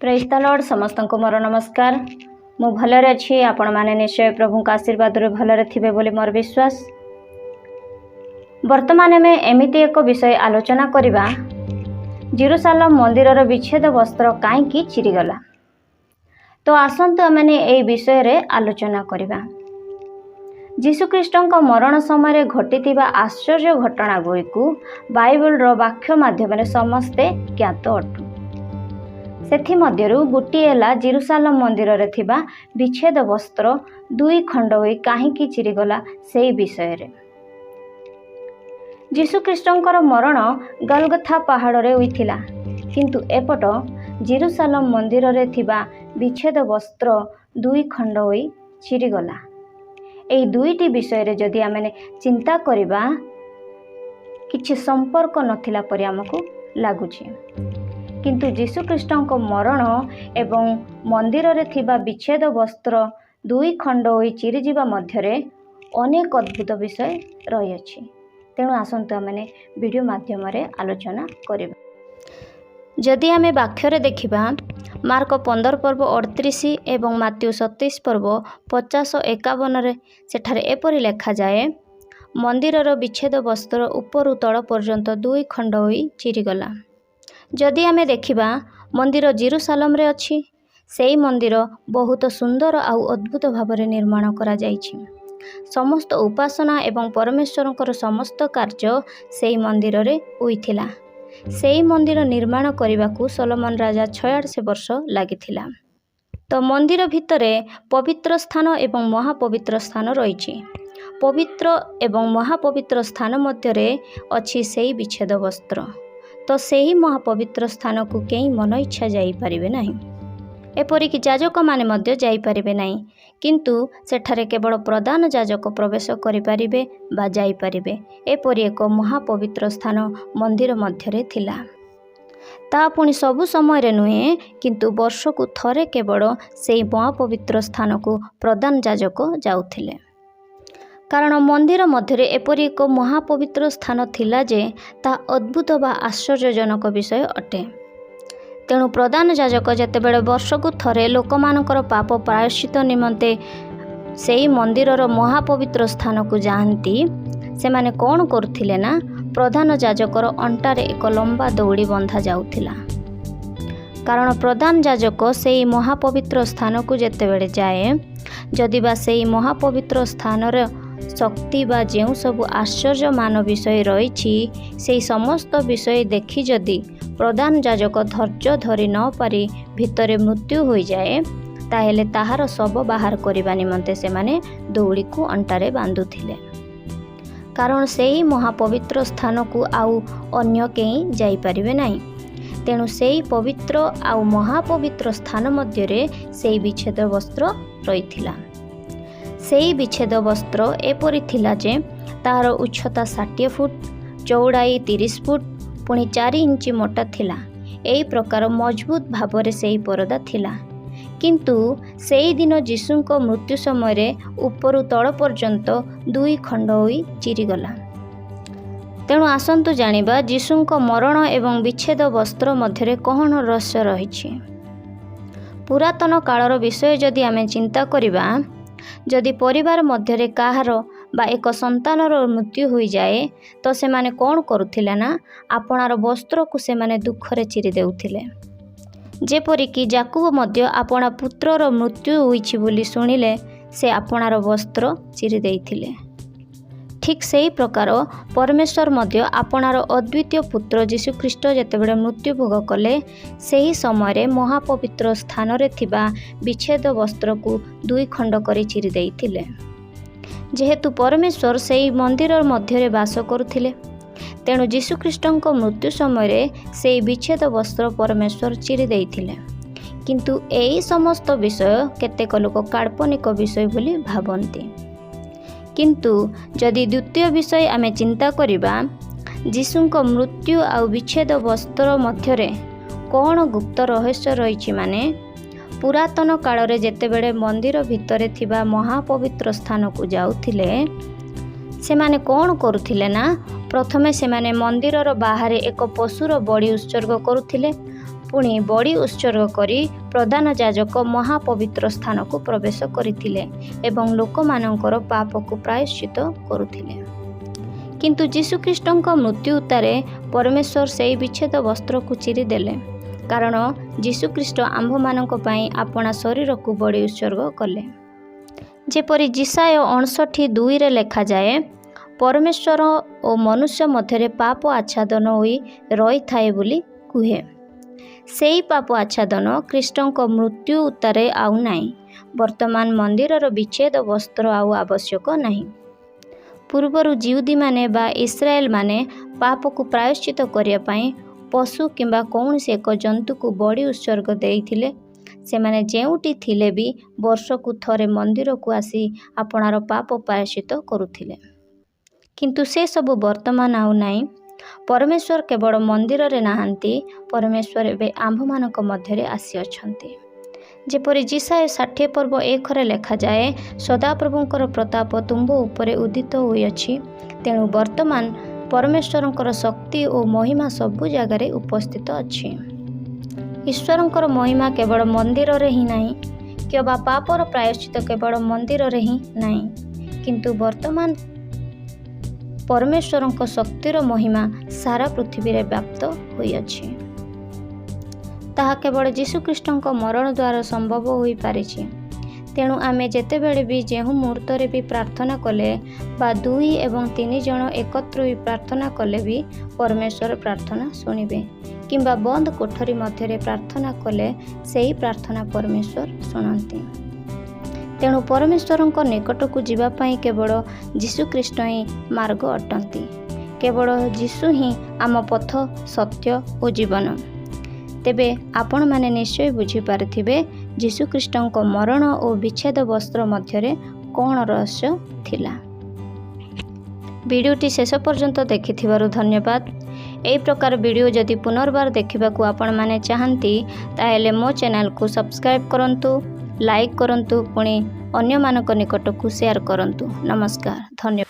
ପ୍ରେଜ୍ ଦ ଲର୍ଡ଼। ସମସ୍ତଙ୍କୁ ମୋର ନମସ୍କାର। ମୁଁ ଭଲରେ ଅଛି। ଆପଣମାନେ ନିଶ୍ଚୟ ପ୍ରଭୁଙ୍କ ଆଶୀର୍ବାଦରୁ ଭଲରେ ଥିବେ ବୋଲି ମୋର ବିଶ୍ୱାସ। ବର୍ତ୍ତମାନ ଆମେ ଏମିତି ଏକ ବିଷୟ ଆଲୋଚନା କରିବା, ଜିରୁସାଲମ ମନ୍ଦିରର ବିଚ୍ଛେଦ ବସ୍ତ୍ର କାହିଁକି ଚିରିଗଲା? ତ ଆସନ୍ତୁ, ଆମେ ଏହି ବିଷୟରେ ଆଲୋଚନା କରିବା। ଯୀଶୁଖ୍ରୀଷ୍ଟଙ୍କ ମରଣ ସମୟରେ ଘଟିଥିବା ଆଶ୍ଚର୍ଯ୍ୟ ଘଟଣା ଗୁଡ଼ିକୁ ବାଇବଲର ବାକ୍ୟ ମାଧ୍ୟମରେ ସମସ୍ତେ ଜ୍ଞାତ ଅଟୁ। ସେଥିମଧ୍ୟରୁ ଗୋଟିଏ ହେଲା ଜିରୁସାଲମ ମନ୍ଦିରରେ ଥିବା ବିଚ୍ଛେଦ ବସ୍ତ୍ର ଦୁଇ ଖଣ୍ଡ ହୋଇ କାହିଁକି ଚିରିଗଲା, ସେଇ ବିଷୟରେ। ଯୀଶୁଖ୍ରୀଷ୍ଟଙ୍କର ମରଣ ଗଲଗଥା ପାହାଡ଼ରେ ହୋଇଥିଲା, କିନ୍ତୁ ଏପଟ ଜିରୁସାଲମ ମନ୍ଦିରରେ ଥିବା ବିଚ୍ଛେଦ ବସ୍ତ୍ର ଦୁଇ ଖଣ୍ଡ ହୋଇ ଚିରିଗଲା। ଏହି ଦୁଇଟି ବିଷୟରେ ଯଦି ଆମେ ଚିନ୍ତା କରିବା, କିଛି ସମ୍ପର୍କ ନଥିଲା ପରି ଆମକୁ ଲାଗୁଛି। କିନ୍ତୁ ଯୀଶୁଖ୍ରୀଷ୍ଟଙ୍କ ମରଣ ଏବଂ ମନ୍ଦିରରେ ଥିବା ବିଚ୍ଛେଦ ବସ୍ତ୍ର ଦୁଇ ଖଣ୍ଡ ହୋଇ ଚିରିଯିବା ମଧ୍ୟରେ ଅନେକ ଅଦ୍ଭୁତ ବିଷୟ ରହିଅଛି। ତେଣୁ ଆସନ୍ତୁ, ଆମେ ଭିଡ଼ିଓ ମାଧ୍ୟମରେ ଆଲୋଚନା କରିବା। ଯଦି ଆମେ ବାକ୍ୟରେ ଦେଖିବା, ମାର୍କ 15 ପର୍ବ 38 ଏବଂ ମାତ୍ୟୁ 27 ପର୍ବ 50 51ରେ ସେଠାରେ ଏପରି ଲେଖାଯାଏ, ମନ୍ଦିରର ବିଚ୍ଛେଦ ବସ୍ତ୍ର ଉପରୁ ତଳ ପର୍ଯ୍ୟନ୍ତ ଦୁଇ ଖଣ୍ଡ ହୋଇ ଚିରିଗଲା। ଯଦି ଆମେ ଦେଖିବା, ମନ୍ଦିର ଜିରୁସାଲମରେ ଅଛି। ସେଇ ମନ୍ଦିର ବହୁତ ସୁନ୍ଦର ଆଉ ଅଦ୍ଭୁତ ଭାବରେ ନିର୍ମାଣ କରାଯାଇଛି। ସମସ୍ତ ଉପାସନା ଏବଂ ପରମେଶ୍ୱରଙ୍କର ସମସ୍ତ କାର୍ଯ୍ୟ ସେଇ ମନ୍ଦିରରେ ହୋଇଥିଲା। ସେଇ ମନ୍ଦିର ନିର୍ମାଣ କରିବାକୁ ସଲୋମନ ରାଜା 46 ବର୍ଷ ଲାଗିଥିଲା। ତ ମନ୍ଦିର ଭିତରେ ପବିତ୍ର ସ୍ଥାନ ଏବଂ ମହାପବିତ୍ର ସ୍ଥାନ ରହିଛି। ପବିତ୍ର ଏବଂ ମହାପବିତ୍ର ସ୍ଥାନ ମଧ୍ୟରେ ଅଛି ସେଇ ବିଚ୍ଛେଦ ବସ୍ତ୍ର। ତ ସେହି ମହାପବିତ୍ର ସ୍ଥାନକୁ କେହି ମନ ଇଚ୍ଛା ଯାଇପାରିବେ ନାହିଁ। ଏପରିକି ଯାଜକମାନେ ମଧ୍ୟ ଯାଇପାରିବେ ନାହିଁ। କିନ୍ତୁ ସେଠାରେ କେବଳ ପ୍ରଧାନ ଯାଜକ ପ୍ରବେଶ କରିପାରିବେ ବା ଯାଇପାରିବେ। ଏପରି ଏକ ମହାପବିତ୍ର ସ୍ଥାନ ମନ୍ଦିର ମଧ୍ୟରେ ଥିଲା। ତା ପୁଣି ସବୁ ସମୟରେ ନୁହେଁ, କିନ୍ତୁ ବର୍ଷକୁ ଥରେ କେବଳ ସେଇ ମହାପବିତ୍ର ସ୍ଥାନକୁ ପ୍ରଧାନ ଯାଜକ ଯାଉଥିଲେ। କାରଣ ମନ୍ଦିର ମଧ୍ୟରେ ଏପରି ଏକ ମହାପବିତ୍ର ସ୍ଥାନ ଥିଲା ଯେ ତାହା ଅଦ୍ଭୁତ ବା ଆଶ୍ଚର୍ଯ୍ୟଜନକ ବିଷୟ ଅଟେ। ତେଣୁ ପ୍ରଧାନ ଯାଜକ ଯେତେବେଳେ ବର୍ଷକୁ ଥରେ ଲୋକମାନଙ୍କର ପାପ ପ୍ରାୟଶ୍ଚିତ ନିମନ୍ତେ ସେଇ ମନ୍ଦିରର ମହାପବିତ୍ର ସ୍ଥାନକୁ ଯାଆନ୍ତି, ସେମାନେ କ'ଣ କରୁଥିଲେ ନା, ପ୍ରଧାନ ଯାଜକର ଅଣ୍ଟାରେ ଏକ ଲମ୍ବା ଦଉଡ଼ି ବନ୍ଧା ଯାଉଥିଲା। କାରଣ ପ୍ରଧାନ ଯାଜକ ସେଇ ମହାପବିତ୍ର ସ୍ଥାନକୁ ଯେତେବେଳେ ଯାଏ, ଯଦି ବା ସେଇ ମହାପବିତ୍ର ସ୍ଥାନର ଶକ୍ତି ବା ଯେଉଁ ସବୁ ଆଶ୍ଚର୍ଯ୍ୟମାନ ବିଷୟ ରହିଛି, ସେଇ ସମସ୍ତ ବିଷୟ ଦେଖି ଯଦି ପ୍ରଧାନ ଯାଜକ ଧୈର୍ଯ୍ୟ ଧରି ନପାରି ଭିତରେ ମୃତ୍ୟୁ ହୋଇଯାଏ, ତାହେଲେ ତାହାର ଶବ ବାହାର କରିବା ନିମନ୍ତେ ସେମାନେ ଦଉଡ଼ିକୁ ଅଣ୍ଟାରେ ବାନ୍ଧୁଥିଲେ। କାରଣ ସେହି ମହାପବିତ୍ର ସ୍ଥାନକୁ ଆଉ ଅନ୍ୟ କେହି ଯାଇପାରିବେ ନାହିଁ। ତେଣୁ ସେଇ ପବିତ୍ର ଆଉ ମହାପବିତ୍ର ସ୍ଥାନ ମଧ୍ୟରେ ସେଇ ବିଚ୍ଛେଦ ବସ୍ତ୍ର ରହିଥିଲା। ସେଇ ବିଚ୍ଛେଦ ବସ୍ତ୍ର ଏପରି ଥିଲା ଯେ ତାହାର ଉଚ୍ଚତା 60 ଫୁଟ, ଚଉଡ଼ାଇ 30 ଫୁଟ, ପୁଣି 4 ଇଞ୍ଚ ମୋଟା ଥିଲା। ଏହି ପ୍ରକାର ମଜବୁତ ଭାବରେ ସେହି ପରଦା ଥିଲା। କିନ୍ତୁ ସେଇଦିନ ଯୀଶୁଙ୍କ ମୃତ୍ୟୁ ସମୟରେ ଉପରୁ ତଳ ପର୍ଯ୍ୟନ୍ତ ଦୁଇ ଖଣ୍ଡ ହୋଇ ଚିରିଗଲା। ତେଣୁ ଆସନ୍ତୁ ଜାଣିବା, ଯୀଶୁଙ୍କ ମରଣ ଏବଂ ବିଚ୍ଛେଦ ବସ୍ତ୍ର ମଧ୍ୟରେ କ'ଣ ରହସ୍ୟ ରହିଛି। ପୁରାତନ କାଳର ବିଷୟ ଯଦି ଆମେ ଚିନ୍ତା କରିବା, ଯଦି ପରିବାର ମଧ୍ୟରେ କାହାର ବା ଏକ ସନ୍ତାନର ମୃତ୍ୟୁ ହୋଇଯାଏ, ତ ସେମାନେ କ'ଣ କରୁଥିଲେ ନା, ଆପଣାର ବସ୍ତ୍ରକୁ ସେମାନେ ଦୁଃଖରେ ଚିରି ଦେଉଥିଲେ। ଯେପରିକି ଯାକୁବ ମଧ୍ୟ ଆପଣା ପୁତ୍ରର ମୃତ୍ୟୁ ହୋଇଛି ବୋଲି ଶୁଣିଲେ ସେ ଆପଣାର ବସ୍ତ୍ର ଚିରି ଦେଇଥିଲେ। ଠିକ୍ ସେହି ପ୍ରକାର ପରମେଶ୍ୱର ମଧ୍ୟ ଆପଣାର ଅଦ୍ୱିତୀୟ ପୁତ୍ର ଯୀଶୁଖ୍ରୀଷ୍ଟ ଯେତେବେଳେ ମୃତ୍ୟୁ ଭୋଗ କଲେ, ସେହି ସମୟରେ ମହାପବିତ୍ର ସ୍ଥାନରେ ଥିବା ବିଚ୍ଛେଦ ବସ୍ତ୍ରକୁ ଦୁଇ ଖଣ୍ଡ କରି ଚିରି ଦେଇଥିଲେ। ଯେହେତୁ ପରମେଶ୍ୱର ସେହି ମନ୍ଦିର ମଧ୍ୟରେ ବାସ କରୁଥିଲେ, ତେଣୁ ଯୀଶୁଖ୍ରୀଷ୍ଟଙ୍କ ମୃତ୍ୟୁ ସମୟରେ ସେହି ବିଚ୍ଛେଦ ବସ୍ତ୍ର ପରମେଶ୍ୱର ଚିରି ଦେଇଥିଲେ। କିନ୍ତୁ ଏହି ସମସ୍ତ ବିଷୟ କେତେକ ଲୋକ କାଳ୍ପନିକ ବିଷୟ ବୋଲି ଭାବନ୍ତି। କିନ୍ତୁ ଯଦି ଦ୍ୱିତୀୟ ବିଷୟ ଆମେ ଚିନ୍ତା କରିବା, ଯୀଶୁଙ୍କ ମୃତ୍ୟୁ ଆଉ ବିଚ୍ଛେଦ ବସ୍ତ୍ର ମଧ୍ୟରେ କ'ଣ ଗୁପ୍ତ ରହସ୍ୟ ରହିଛି, ମାନେ ପୁରାତନ କାଳରେ ଯେତେବେଳେ ମନ୍ଦିର ଭିତରେ ଥିବା ମହାପବିତ୍ର ସ୍ଥାନକୁ ଯାଉଥିଲେ, ସେମାନେ କ'ଣ କରୁଥିଲେ ନା, ପ୍ରଥମେ ସେମାନେ ମନ୍ଦିରର ବାହାରେ ଏକ ପଶୁର ବଳି ଉତ୍ସର୍ଗ କରୁଥିଲେ। ପୁଣି ବଳି ଉତ୍ସର୍ଗ କରି ପ୍ରଧାନ ଯାଜକ ମହାପବିତ୍ର ସ୍ଥାନକୁ ପ୍ରବେଶ କରିଥିଲେ ଏବଂ ଲୋକମାନଙ୍କର ପାପକୁ ପ୍ରାୟଶ୍ଚିତ କରୁଥିଲେ। କିନ୍ତୁ ଯୀଶୁଖ୍ରୀଷ୍ଟଙ୍କ ମୃତ୍ୟୁ ଉତ୍ତାରେ ପରମେଶ୍ୱର ସେହି ବିଚ୍ଛେଦ ବସ୍ତ୍ରକୁ ଚିରିଦେଲେ, କାରଣ ଯୀଶୁଖ୍ରୀଷ୍ଟ ଆମ୍ଭମାନଙ୍କ ପାଇଁ ଆପଣା ଶରୀରକୁ ବଳି ଉତ୍ସର୍ଗ କଲେ। ଯେପରି ଯିଶାଇୟ 59:2ରେ ଲେଖାଯାଏ, ପରମେଶ୍ୱର ଓ ମନୁଷ୍ୟ ମଧ୍ୟରେ ପାପ ଆଚ୍ଛାଦନ ହୋଇ ରହିଥାଏ ବୋଲି କୁହେ। ସେହି ପାପ ଆଚ୍ଛାଦନ ଖ୍ରୀଷ୍ଟଙ୍କ ମୃତ୍ୟୁ ଉତ୍ତାରେ ଆଉ ନାହିଁ। ବର୍ତ୍ତମାନ ମନ୍ଦିରର ବିଚ୍ଛେଦ ବସ୍ତ୍ର ଆଉ ଆବଶ୍ୟକ ନାହିଁ। ପୂର୍ବରୁ ଯିହୁଦୀମାନେ ବା ଇସ୍ରାଏଲମାନେ ପାପକୁ ପ୍ରାୟଶ୍ଚିତ କରିବା ପାଇଁ ପଶୁ କିମ୍ବା କୌଣସି ଏକ ଜନ୍ତୁକୁ ବଳି ଉତ୍ସର୍ଗ ଦେଇଥିଲେ। ସେମାନେ ଯେଉଁଠି ଥିଲେ ବି ବର୍ଷକୁ ଥରେ ମନ୍ଦିରକୁ ଆସି ଆପଣାର ପାପ ପ୍ରାୟଶ୍ଚିତ କରୁଥିଲେ। କିନ୍ତୁ ସେସବୁ ବର୍ତ୍ତମାନ ଆଉ ନାହିଁ। ପରମେଶ୍ୱର କେବଳ ମନ୍ଦିରରେ ନାହାନ୍ତି, ପରମେଶ୍ୱର ଏବେ ଆମ୍ଭମାନଙ୍କ ମଧ୍ୟରେ ଆସିଅଛନ୍ତି। ଯେପରି ଯିଶାଇୟ 60 ପର୍ବ 1ରେ ଲେଖାଯାଏ, ସଦାପ୍ରଭୁଙ୍କର ପ୍ରତାପ ତୁମ୍ଭ ଉପରେ ଉଦିତ ହୋଇଅଛି। ତେଣୁ ବର୍ତ୍ତମାନ ପରମେଶ୍ୱରଙ୍କର ଶକ୍ତି ଓ ମହିମା ସବୁ ଜାଗାରେ ଉପସ୍ଥିତ ଅଛି। ଈଶ୍ୱରଙ୍କର ମହିମା କେବଳ ମନ୍ଦିରରେ ହିଁ ନାହିଁ କିମ୍ବା ପାପର ପ୍ରାୟଶ୍ଚିତ କେବଳ ମନ୍ଦିରରେ ହିଁ ନାହିଁ, କିନ୍ତୁ ବର୍ତ୍ତମାନ ପରମେଶ୍ୱରଙ୍କ ଶକ୍ତିର ମହିମା ସାରା ପୃଥିବୀରେ ବ୍ୟାପ୍ତ ହୋଇଅଛି। ତାହା କେବଳ ଯୀଶୁଖ୍ରୀଷ୍ଟଙ୍କ ମରଣ ଦ୍ୱାରା ସମ୍ଭବ ହୋଇପାରିଛି। ତେଣୁ ଆମେ ଯେତେବେଳେ ବି, ଯେଉଁ ମୁହୂର୍ତ୍ତରେ ବି ପ୍ରାର୍ଥନା କଲେ ବା ଦୁଇ ଏବଂ ତିନି ଜଣ ଏକତ୍ର ହୋଇ ପ୍ରାର୍ଥନା କଲେ ବି ପରମେଶ୍ୱର ପ୍ରାର୍ଥନା ଶୁଣିବେ, କିମ୍ବା ବନ୍ଦ କୋଠରୀ ମଧ୍ୟରେ ପ୍ରାର୍ଥନା କଲେ ସେହି ପ୍ରାର୍ଥନା ପରମେଶ୍ୱର ଶୁଣନ୍ତି। ତେଣୁ ପରମେଶ୍ୱରଙ୍କ ନିକଟକୁ ଯିବା ପାଇଁ କେବଳ ଯୀଶୁଖ୍ରୀଷ୍ଟ ହିଁ ମାର୍ଗ ଅଟନ୍ତି। କେବଳ ଯୀଶୁ ହିଁ ଆମ ପଥ, ସତ୍ୟ ଓ ଜୀବନ। ତେବେ ଆପଣମାନେ ନିଶ୍ଚୟ ବୁଝିପାରିଥିବେ ଯୀଶୁଖ୍ରୀଷ୍ଟଙ୍କ ମରଣ ଓ ବିଚ୍ଛେଦ ବସ୍ତ୍ର ମଧ୍ୟରେ କ'ଣ ରହସ୍ୟ ଥିଲା। ଭିଡ଼ିଓଟି ଶେଷ ପର୍ଯ୍ୟନ୍ତ ଦେଖିଥିବାରୁ ଧନ୍ୟବାଦ। ଏହି ପ୍ରକାର ଭିଡ଼ିଓ ଯଦି ପୁନର୍ବାର ଦେଖିବାକୁ ଆପଣମାନେ ଚାହାନ୍ତି, ତାହେଲେ ମୋ ଚ୍ୟାନେଲକୁ ସବସ୍କ୍ରାଇବ୍ କରନ୍ତୁ, ଲାଇକ୍ କରନ୍ତୁ, ପୁଣି ଅନ୍ୟମାନଙ୍କ ନିକଟକୁ ସେୟାର କରନ୍ତୁ। ନମସ୍କାର, ଧନ୍ୟବାଦ।